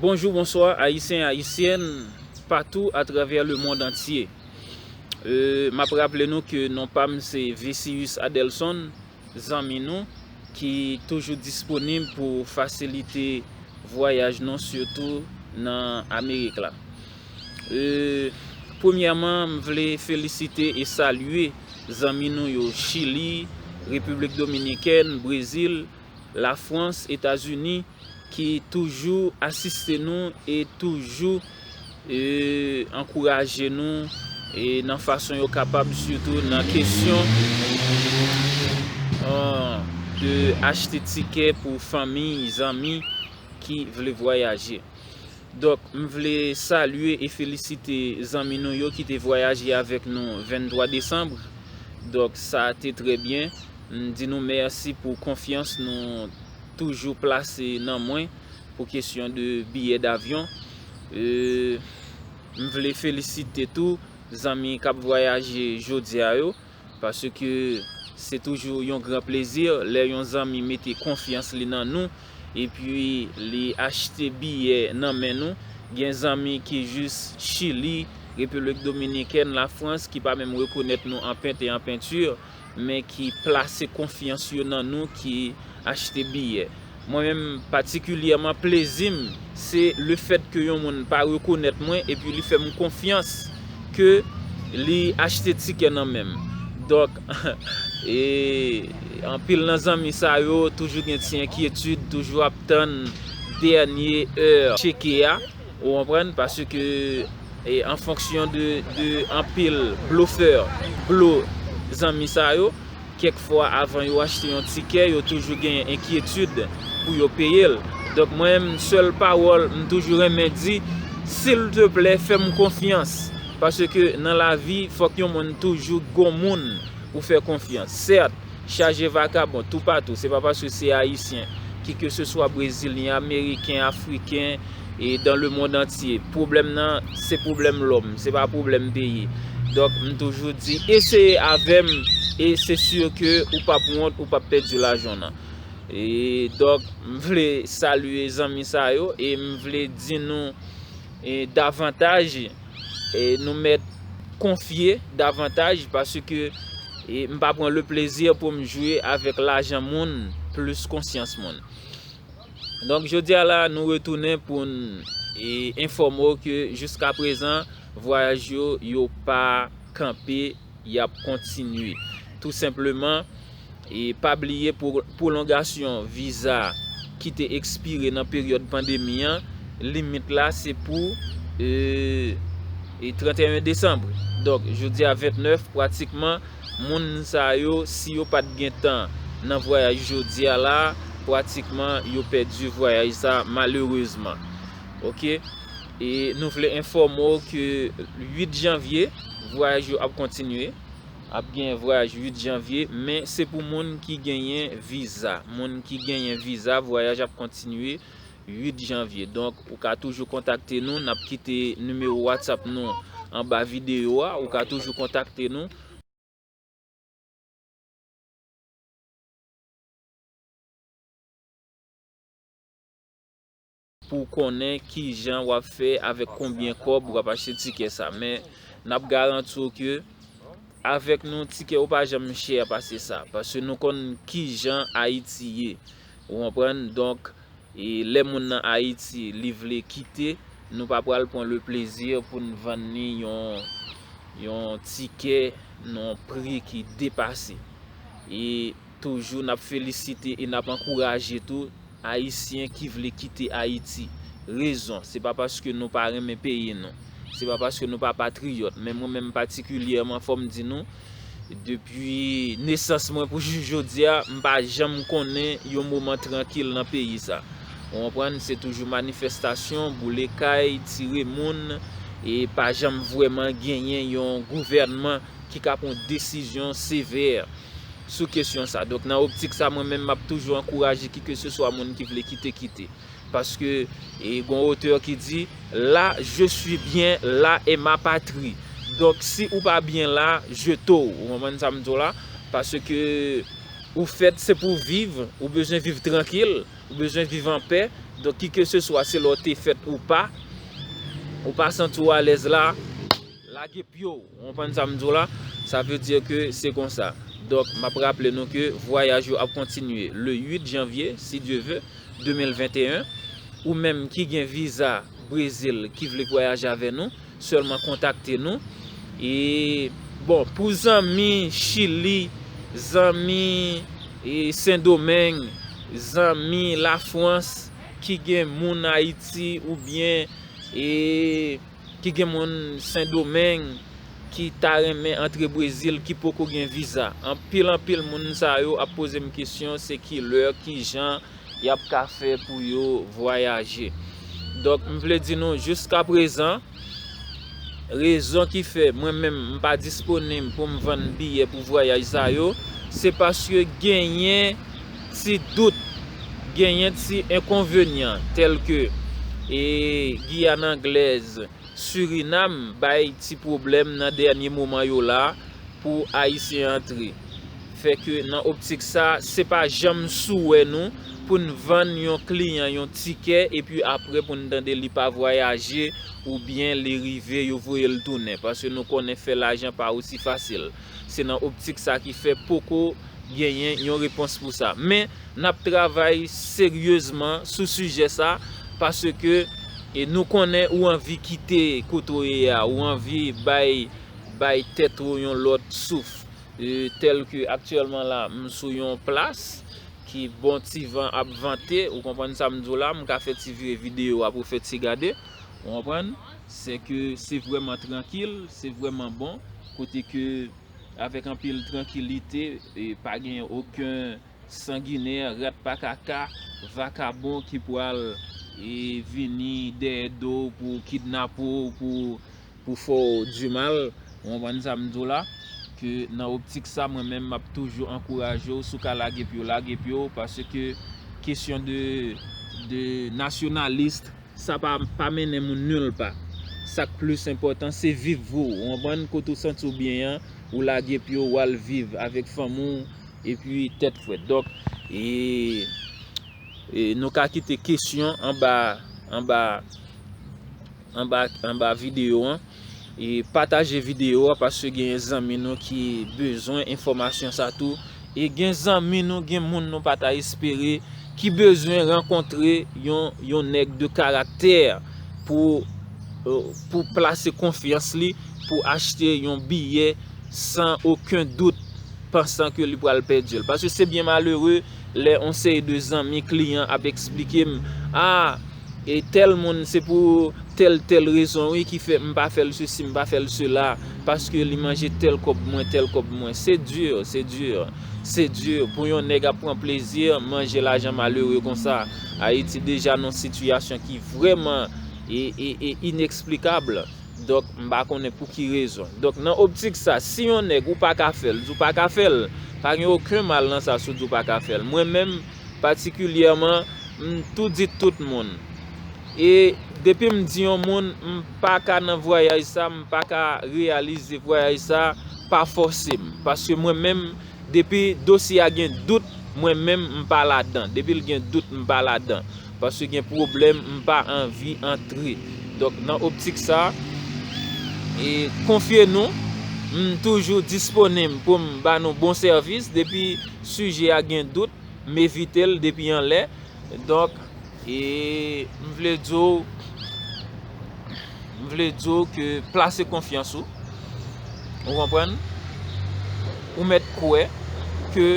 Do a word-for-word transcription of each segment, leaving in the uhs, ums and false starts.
Bonjou, bonswa, Ayisyen, Ayisyèn, patou atravè lemonn antye. E, m ap raple nou ke non pa m se Vesius Adelson, zanmi nou, ki toujou disponib pou fasilite vwayaj nou, sitou nan Amerik la. E, premyèman, m vle felisite e salye zanmi nou yo Chili, Repiblik Dominikèn, Brezil, Lafrans, Etazini, ki toujou asiste nou e toujou, e, ankouraje nou, e, nan fason yo kapab, sitou nan kesyon, e, de achte tikè pou fanmi, zanmi ki vle vwayaje. Donk, m vle salye e felisite zanmi nou yo ki te vwayaje avèk nou venntwa desanm. Donk, sa te trè byen. M di nou mèsi pou konfyans nou toujou plase nan mwen pou kesyon de biyè davyon. E, m vle felisite tou zanmi k ap vwayaje jodi a yo, paske se toujou yon gran plezi lè yon zanmi mete konfyans li nan nou, epi li achte biyè nan men nou. Gen zanmi ki jis Chili, Repiblik Dominikèn, Lafrans, ki pa menm rekonèt nou an pent e an penti, men ki plase konfyans yo nan nou, ki achte biyè. Mwen menm, patikilyèman, plezi m, se lefèt ke yon moun pa rekonèt mwen, epi li fè m konfyans ke li achte tikè nan men m. Donk, e, anpil nan zanmi sa yo toujou gen ti enkyetid, toujou ap tann dènye è tcheke a, ou konprann, paske, e, an fonksyon de, de anpil blofè, blo zanmi sa yo, kèk fwa avan yo achte yon tikè, yo toujou gen enkyetid pou yo peye l. Donk, mwen menm, sèl pawòl m toujou renmen di, silteplè, fè m konfyans. Paske nan lavi, fòk yon moun toujou gon moun ou fè konfyans. Sèt, chaje vakabon toupatou. Se pa paske se Ayisyen, ki ke se swa Brezilyen, Ameriken, Afriken, e dans le monde entier. Pwoblèm nan, se pwoblèm lòm, se pa pwoblèm peyi. Donk, m toujou di, eseye avè m, e se si ke ou p ap wont, ou p ap pèdi lajan w nan. E donk, m vle salye zanmi sa yo, e m vle di nou, e davantaj, e nou mèt konfye davantaj, paske, e m pa pran le plezi pou m jwe avèk lajan moun plis konsyans moun. Donk, jodi a la, nou retounen pou n, e, enfòme w ke jiska prezan, vwayaj yo, yo pa kanpe, y ap kontinye. Tou senpleman, e pa bliye pou pwolongasyon viza ki te ekspire nan peryòd pandemi an, limit la se pou, e, e trannteyen desanm. Donk, jodi a ventnèf, pratikman, moun sa yo, si yo pa t gen tan nan vwayaj jodi a la, pratikman, yo pèdi vwayaj sa, malerezman. Oke? E nou vle enfòme w ke uit janvye, vwayaj yo ap kontinye. Ap gen vwayaj uit janvye, men se pou moun ki genyen viza. Moun ki genyen viza, vwayaj ap kontinye uit janvye. Donk, ou ka toujou kontakte nou. N ap kite nimewo WhatsApp nou anba videyo a. Ou ka toujou kontakte nou. Pou w konnen kijan w ap fè, avèk konbyen kòb w ap achte tikè sa. Men, n ap garanti w ke avèk nou, tikè yo pa janm chè pase sa. Paske nou konn kijan Ayiti ye. Ou konprann? Donk, e lè moun nan Ayiti, li vle kite, nou pa pral pran le plezi pou n vann li yon, yon tikè nan yon pri ki depase. E toujou, n ap felisite e n ap ankouraje tou Ayisyen ki vle kite Ayiti. Rezon, se pa paske nou pa renmen peyi nou. Se pa paske nou pa patriyòt. Men mwen menm patikilyèman, fò m di nou, depi nesans mwen pou jis jodi a, m pa janm konnen yon moman trankil nan peyi sa. Ou konprann? Se toujou manifestasyon, boule kay, tire moun, e pa janm vrèman genyen yon gouvènman ki ka pran desizyon sevè sou kesyon sa. Donk, nan optik sa, mwen menm, m ap toujou ankouraje ki ke se swa moun ki vle kite, kite. Paske, e, gon otè ki di, là, je suis bien, là est ma patrie. Donk, si ou pa byen la, jete w. Ou konprann sa m di w la? Paske ou fèt se pou w viv, ou bezwen viv trankil, ou bezwen viv anpè, Donk, ki ke se swa, se lè w te fèt ou pa, ou pa santi w alèz la, lage pye w. Ou konprann sa m di w la? Sa vle di ke se konsa. Donk, m ap raple nou ke vwayaj yo ap kontinye le uit janvye, si Dye ve, de mil venteyen. Ou menm ki gen viza Brezil, ki vle vwayaje avè nou, sèlman kontakte nou. E, bon, pou zanmi Chili, zanmi, e, Sendomeng, zanmi Lafrans, ki gen moun Ayiti oubyen, e, ki gen moun Sendomeng, ki ta renmen antre Brezil, ki poko gen viza. Anpil, anpil moun sa yo ap poze m kesyon, se ki lè, ki jan y ap ka fè pou yo vwayaje. Donk, m vle di nou, jiskaprezan, rezon ki fè mwen menm m pa disponib pou m vann biyè pou vwayaj sa yo, se paske genyen ti dout, genyen ti enkonvenyan, tèlke, e, Giyàn Anglèz, Surinam bay ti pwoblèm nan dènye moman yo la pou Ayisyen antre. Fè ke nan optik sa, se pa janm souwè nou pou n vann yon kliyan yon tikè epi apre pou n tande li pa vwayaje oubyen li rive yo voye l tounen. Paske nou konnen fè lajan pa osi fasil. Se nan optik sa ki fè poko genyen yon repons pou sa. Men, n ap travay seryezman sou sijè sa, paske, e, nou konnen ou anvi kite kote w ye a, ou anvi bay, bay tèt ou yon lòt souf. E, tèlke aktyèlman la, m sou yon plas ki bon ti van ap vante, ou konprann sa m di w la, m ka fè ti vire videyo a pou fè ti gade, ou konprann? Se ke se vrèman trankil, se vrèman bon, kote ke avèk anpil trankilite, e pa gen okenn sanginè, rat pa kaka, vakabon ki pral, e, vini dèyè do w pou kidnape w, pou, pou fè w dimal. Ou konprann sa m di w la? Ke nan optik sa, mwen menm, m ap toujou ankouraje w, si w ka lage pye w, lage pye w, paske kesyon de, de nasyonalis, sa pa, pa mennen moun nil pa. Sa k plis enpòtan, se viv pou ou. Ou konprann? Kote w santi w byen an, ou lage pye w, w al viv avèk fanmi w, epi tèt frèt. Donk, e, e nou ka kite kesyon anba, anba, anba, anba videyo an. E pataje videyo a, paske genyen zanmi nou ki bezwen enfòmasyon sa tou. E gen zanmi nou, gen moun nou pa ta espere, ki bezwen rankontre yon, yon nèg de karaktè pou, euh, pou plase konfyans li, pou achte yon biyè san okenn dout, pansan ke li pral pèdi l. Paske se byen malere lè yon seri de zanmi, kliyan ap eksplike m, a, e tèl moun se pou tèl, tèl rezon, wi, ki fè m pa fè l sesi, m pa fè l sela, paske li manje tèl kòb mwen, tèl kòb mwen. Se di, se di, se di pou yon nèg ap pran plezi, manje lajan malere konsa. Ayiti deja nan sitiyasyon ki vrèman e, e, e ineksplikab. Donk, m pa konnen pou ki rezon. Donk, nan optik sa, si yon nèg ou pa ka fè l, di w pa ka fè l, pa gen okenn mal nan sa si w di w pa ka fè l. Mwen menm, patikilyèman, m tou di tout moun. E depi m di yon moun, m pa ka nan vwayaj sa, m pa ka reyalize vwayaj sa, pa fòse m. Paske mwen menm, depi dosye a gen dout, mwen menm, m pa ladan. Depi l gen dout, m pa ladan. Paske gen pwoblèm, m pa anvi antre. Donk, nan optik sa, e konfye nou, m toujou disponib pou m ba nou bon sèvis. Depi sijè a gen dout, m evite l depi anlè. Donk, e m vle di w, m vle di w ke plase konfyans ou. Ou konprann? Ou mèt kwè ke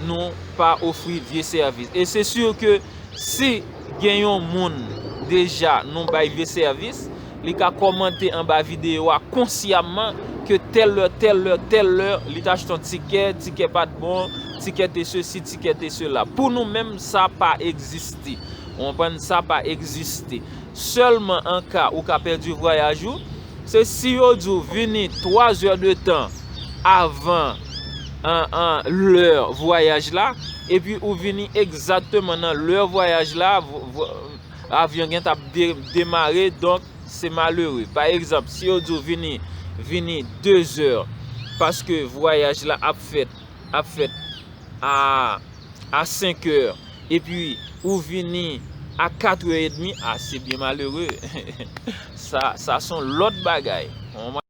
nou pa ofri vye sèvis. E se si ke si gen yon moun deja nou bay vye sèvis, li ka kòmante anba videyo a konsyamman ke tèl lè, tèl lè, tèl lè, li t achte yon tikè, tikè pa t bon, tikè te sesi, tikè te sela. Pou nou menm, sa pa egziste. Ou konprann? Sa pa egziste. Sèlman an ka ou ka pèdi vwayaj ou, se si yo di w vini twa zè de tan avan, an, an, lè vwayaj la, epi ou vini egzakteman nan lè vwayaj la, vo-, vo-, avyon gentan ap de-, demare, donk se malere. Pa egzanp, si yo di w vini, vini de zè, paske vwayaj la ap fèt, ap fèt a, a senk è, epi ou vini A katrè edmi, a, se byen malere. Sa, sa se yon lòt bagay.